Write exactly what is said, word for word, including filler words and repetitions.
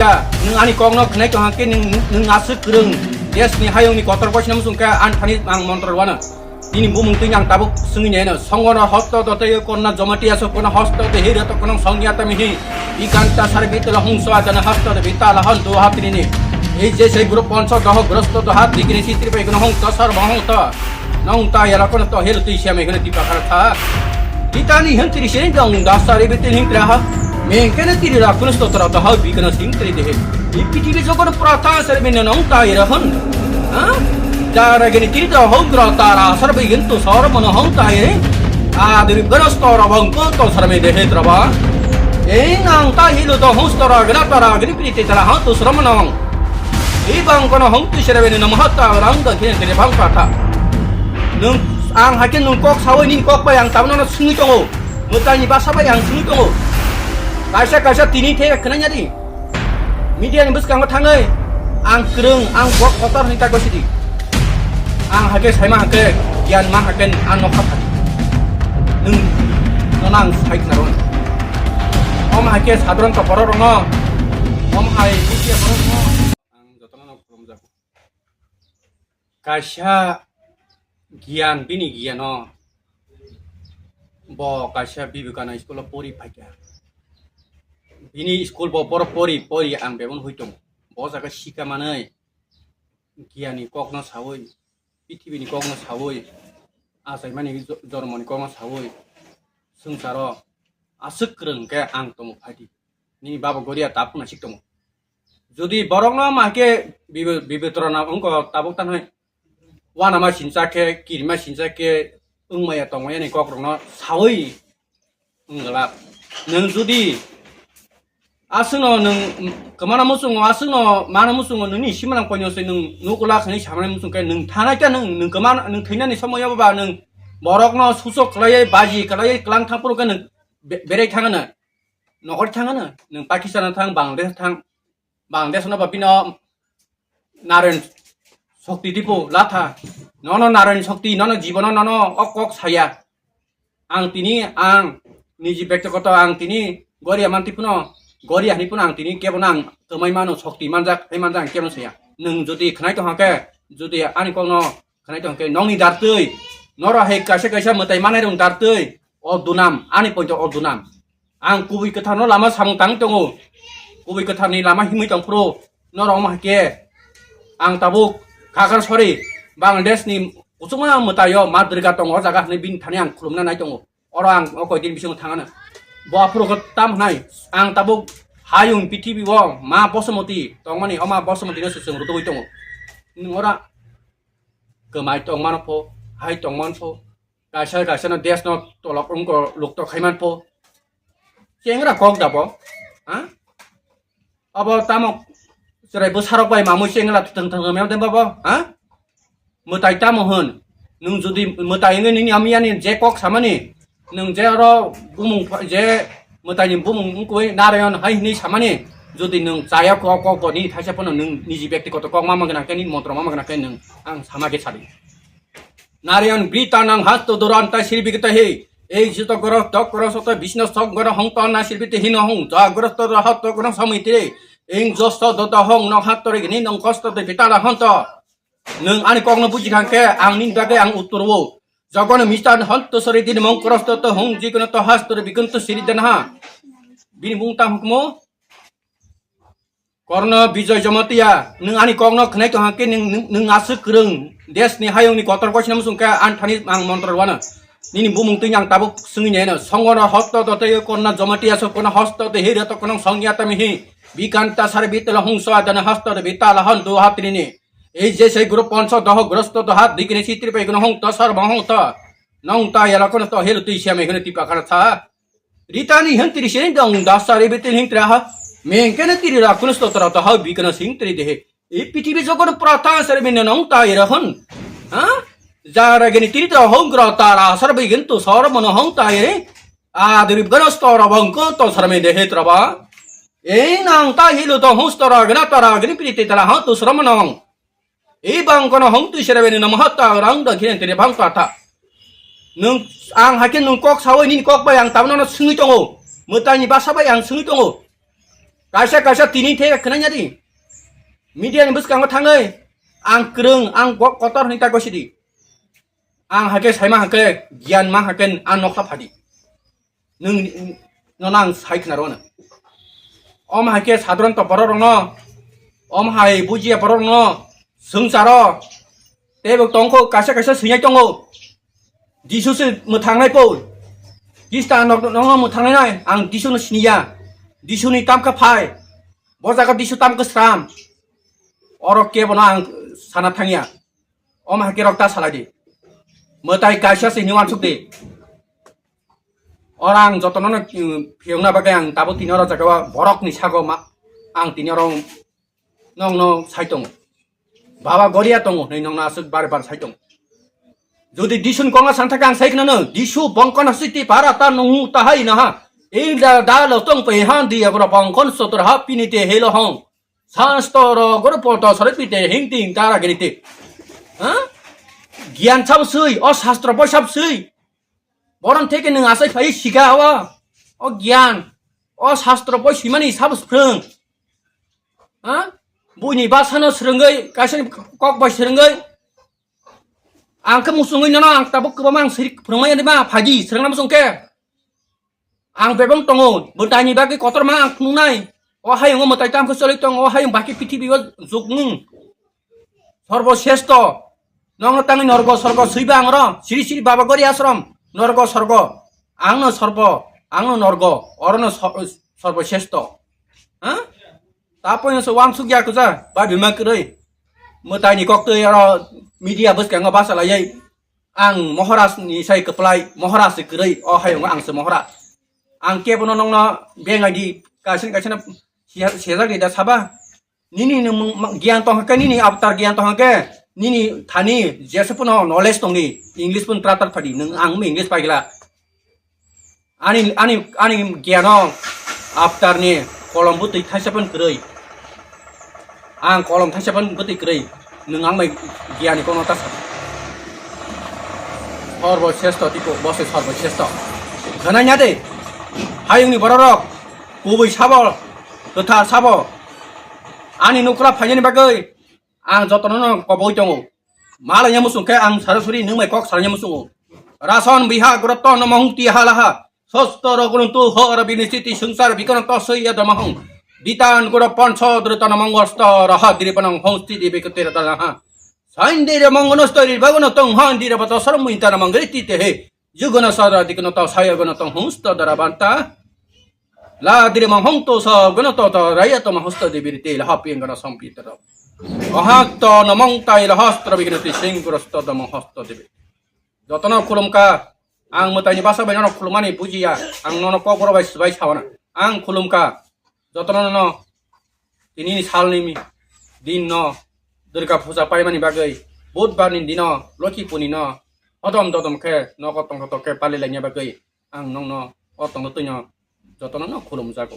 Nwng ani kokno khwnai tong hwnkhe nwng, nwng aswk kwrwng. Desni hayungni kotor boisina muchung khe ani thani ang montro rwano. Nini bumung twi ang tabuk swngwi naino. Songono hosto dote konna jomati aso kono hosto de hira to kono songya tamihi. Bikanta sar bitala hungso ajana hosto de bitala hon do hatrini. Ei je sei guru ponso doho grosto do hat dikini sitri pai kono hungto sar bahungto. Nong ta yara kono to helu twi siya me kono tipa kara tha. Titani hen tiri sini dong dasari bitin hing traha. Mengkene tiri ra kono sto tra ta hau bi kono sing tiri de. Ipiti bi jokon prata sar bin nong ta yara hon. Ha? Dara gini tiri da hau gra ta ra sar bi gin tu sar mono hong ta yere. Adri beros to ra bang ko to sar me de he tra ba. Ei nang ta helu to hos to ra gna ta ra gini piti tra ha tu sar mono. Ibang kono hong tu sere bini namo hatta rang da khe tene bang patha. Nwng ang hakhe nwng kok sawi nini kok bai ang tabno no sungwi tongo. Mwtai ni basa bai ang sungwi tongo. Kaisa kaisa tini the khna nyadi. Media ni bwskango thangnai ang kwrwng ang kok kotor hwnwi ta gosidi. Ang hakhe saima hakhe giyan ma hakhe ang nokha thani. Nwng nonang sai khna ron. Om hakhe sadron to borok rong no. Om hai bukia borok rong no. Ang jotono no khulumjak. Kaisa giyan, bini giyano bo kaisa Vivekananda school o pori phaikha. Bini school bo borok pori pori ang bebon hui tongo. Bo jaga sika manwi giyani kokno sawi, pithibini kokno sawi, achaimani jo-, jormoni kokno sawi, swngcharo aswk kwrwng khe ang tongo phaidi. Nini baba goria tabuk nasik tongo. Jodi borokno ma khe bibe-, bibetrona wngkha tabuk tanhai wanama sincha khe, kirima sincha khe wngmaya tongmaya ni kokrokno sawi wngla. Nwng jodi aswkno nwng kwmana muchungo, aswkno mana muchungo, nini simanang koino se nwng nukula khani samani muchung khe nwng thanai khe nwng, nwng kwmana, nwng thwinani somoyo baba nwng borokno suchok khlaiwi, baji khlaiwi, klang thangphuru khe nwng be-, berai thangano. Nokol thangano, nwng Pakistan thang, Bangladesh thang, Bangladesh no ba bino Narayan Shakti dipo latha. Nono Narayan Shakti, nono jibono nono o kok saya. Ang tini, ang niji bektigoto ang tini goria manti puno, goria hani puno ang tini kebono ang twmai mano, Shakti manjak, hai manjak ang kebono saya. Nwng jodi khnai tong hake, jodi ani kokno khnai tong hake, nongni dartwi, noro hai kaisa kaisa mwtai manai rong dartwi, o dunam, ani poito o dunam. Ang kubui kwtharno lama samung tang tongo. Kubui kwtharni lama himwi tong phuru norok wng hai khe ang tabuk Khakar sori Bangladeshni kuchukma mwtaio ma Durga tongo o jaga hwnwi bini thani ang khulumna nai tongo. Oro ang o koitini bisingo thangano. Bo aphuru khe tam hwnai ang tabuk hayung pithibi o ma Bosomoti tongmani o ma Bosomotino se chwng rwtugwi tongo. Nwng ora kwmai tongmano pho, hai tongmano pho. Kaisa kaisa no desh no tolok wngko lukto khaiman pho. Chengra kok da bo. Ha? Abo tamo chwrai bwsarok bai mamui chengla thwng thwng mem dem bo. Ha? Mwtai tamo hwn. Nwng jodi mwtai wngwi nini amiyani je kok samani, nwng je oro bumung pha-, je mwtaini bumung wngkui Narayan hai hwnwi samani, jodi nwng chaya kok kok bo nini thaisa phano nwng niji bektigoto kok ma magna khe nini montro ma magna khe nwng ang sama khe sadi. Narayan brita nang hasto duranta silbigita he. Ei jito goro tok goro soto bisno sok goro hong to na silbite hino hong ja goro to rahat to goro samite. Eng josto dota hong no hat to regini nong kosto de bitala honto. Nung ani kokno buji khangke ang nin bage ang uttor wo. Jogono mistan honto sori din mong koros to to hong jikono to has to bikun to siri den ha. Bini bung tam hukmo. Korno Bijoy Jamatia, nwng ani kokno khwnai tong hangke nwng, nwng, nwng aswk kwrwng. Desni hayungni kotor boisina muchung khe ani thani ang montro rwano. Nini bumung twi ang tabuk swngwi naino. Songono hosto to tei korna Jamatia so kono hosto de hira to kono songya tamihi. Bikanta sar bitala hungso adana hosto de bitala hon do hatrini. Ei je sei guru ponso doho grosto do hat dikini sitri pai kono hong to sar bang hong to. Nong ta yala kono to helu twi siamai kono tipa kana tha. Ritani hen tiri sini dong dasa ribitin hing traha. Mengkene tiri rakunis to tara taha bikana sing tiri dehe. I pitibi jokon prata sar bin nong ta ira hon. Ha? Jara gini tiri to hong gra tara sar bigin to sar mono hong ta ire. Adrib ganas to rabang ko to sar me dehe traba. E nang ta hilu to hos to ragna tara gini piti tara ha to sar mono hong. Ibang kono hong twi sere bini namo hatta rang da khiren tene bang kata. Nung ang hakhe nung kok sawi nini kok bai ang tabno no sungwi tongo. Mwtai ni basa bai ang sungwi tongo. Kaisa kaisa tini the khwnanya di. Media ni bwskango thangwi ang kwrwng, ang bo kotor hwnwi ta gosi di. Ang hake saima hake giyan ma hake ang nokha phadi. Nwng nono ang sai khna rwno. Om hai khe sadharon to borok rokno, om hai bujiya borok rokno swngcharo teibo tongkho, kaisa kaisa swinai tongo. Jisu se mwthangnai po. Khristan nok nokno mwthangnai nai, ang Jisu no siniya. Jisu ni tamkha phai. Bo jaga Jisu tamkha sram. Oro kebono ang sana thangya. Om hai khe rok ta salai di. Mwtai kaisa se hwnwi uansuk di. Oro ang jotono no, um, phiyokna bagwi ang tabuk tini oro jaga o borok ni sago ma, ang tini oro nokno sai tongo. Baba goria tongo hwnwi nokno aswk bar bar sai tongo. Jodi Jisu ni kokno san thaka ang sai khna no, Jisu bongkon hasiti para ta nungu ta hai na ha. Inda da lo tong pe han di abro bongkon sotor ha pini te helo hong. Sastro goro poto sore pite hing ting tara gini te. Ha? Giyan sab sui, o sastro boi sab sui. Boron theke nwng asai phai sika hawa. O giyan, o sastro boi swimani sabo swrwng. Ha? Buini basano swrwngwi, kaisani kok bai swrwngwi. Ang khe musungwi nono ang tabuk kwbangma ang siri phwrwngmaya di ma phaidi swrwngna musung khe. Ang bebong tongo, bwtaini bagwi kotorma ang phunuknai. O hayungo mwtai tamkhe choli tongo, o hayung baki pithibio jukmung. Sorbo sresto. Nokno tangwi norgo sorgo swiba ang oro. Siri siri baba gori asrom. Norgo sorgo. Angno sorbo. Angno norgo. Orono sor-, sorbo sresto. Ha? Tapoino se wansuk ya kuja. Ba bima kwrwi. Mwtaini koktwi oro media bwskango basa layai. Ang Moharaj ni sai kwplai. Moharaj se kwrwi. O hayungo ang se Moharaj. Ang kebono nokno bengai di. Kaisa kaisa sejak di da saba. Nini ni mung-, ma-, giyan tong khe, nini avatar giyan tong khe, nini thani jesa phano knowledge tong di, English phano tratar phadi, nwng ang English paigla. Ani, ani, ani giyano avatar ni kolom bwtwi thaisa phano kwrwi. Ang kolom thaisa phano bwtwi kwrwi, nwng ang bai giyan ni kono ta sa. Sorbo sresto tipo, bo se sorbo sresto. Khwnai nya de, hayung ni borok rok, kubui sabo, kwthar sabo, Ani nukra phainani bagwi ang jotono no koboi tongo. Malaiya musung khe ang sarasuri nwng bai kok salaiya musungo. Rason biha groto no mahung ti halaha. Sosto roguntu hor binisiti sungsar bikono tosoi ya domahung. Ditan goro ponso drutana mongosto raha diripanang hongsti di bikote ratanaha. Saindire mongono stori bagono tong han dire bato sarmui tana mangriti tehe. Jugono sara dikno to sayo gono tong hongsto dara banta. La dire ma hong to sa gono to to raya to ma hosto debi rite la hapi gono sompi to. Ohak to no mong tai la hostro bigno ti sing goro sto do mong hosto debi. Jotono khulumka ang mwtaini basa bai nono khulumani bujiya ang nono kokboro bai swbai sawana. Ang khulumka jotono no tini ni salni mi din no Durga puja paimani bagwi budbar ni dino Lokhi puni no hodom dodom khe nogo tongthotok khe palilaina bagwi ang nokno o tongthotoino jotono no khulumjago.